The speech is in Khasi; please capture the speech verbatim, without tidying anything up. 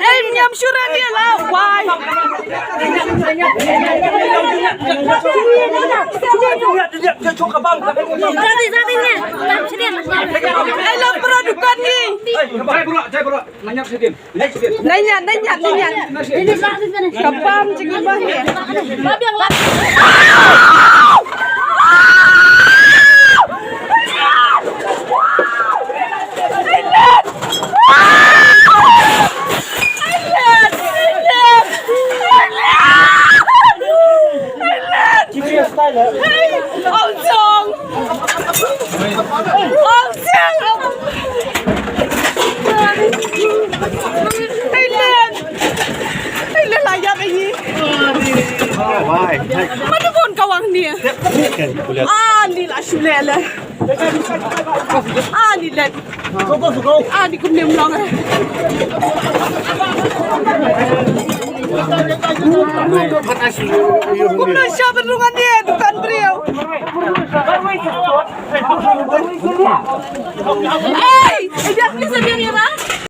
Em ñiam shuh ïa la wai. Ai la para dukan ngi. Nanya, nanya, nanya. Ka bam jingïabah hi. Thailand. Thailand la ïap ïa ngi. Why? Mano bun ka wang ni? Ah, ni la shu leh leh. Ah, ni leh. Ah, ni kum nim long eh. Kum na sha ban rung ani dukan briew. Hey, ejak ni sa dia ni ba.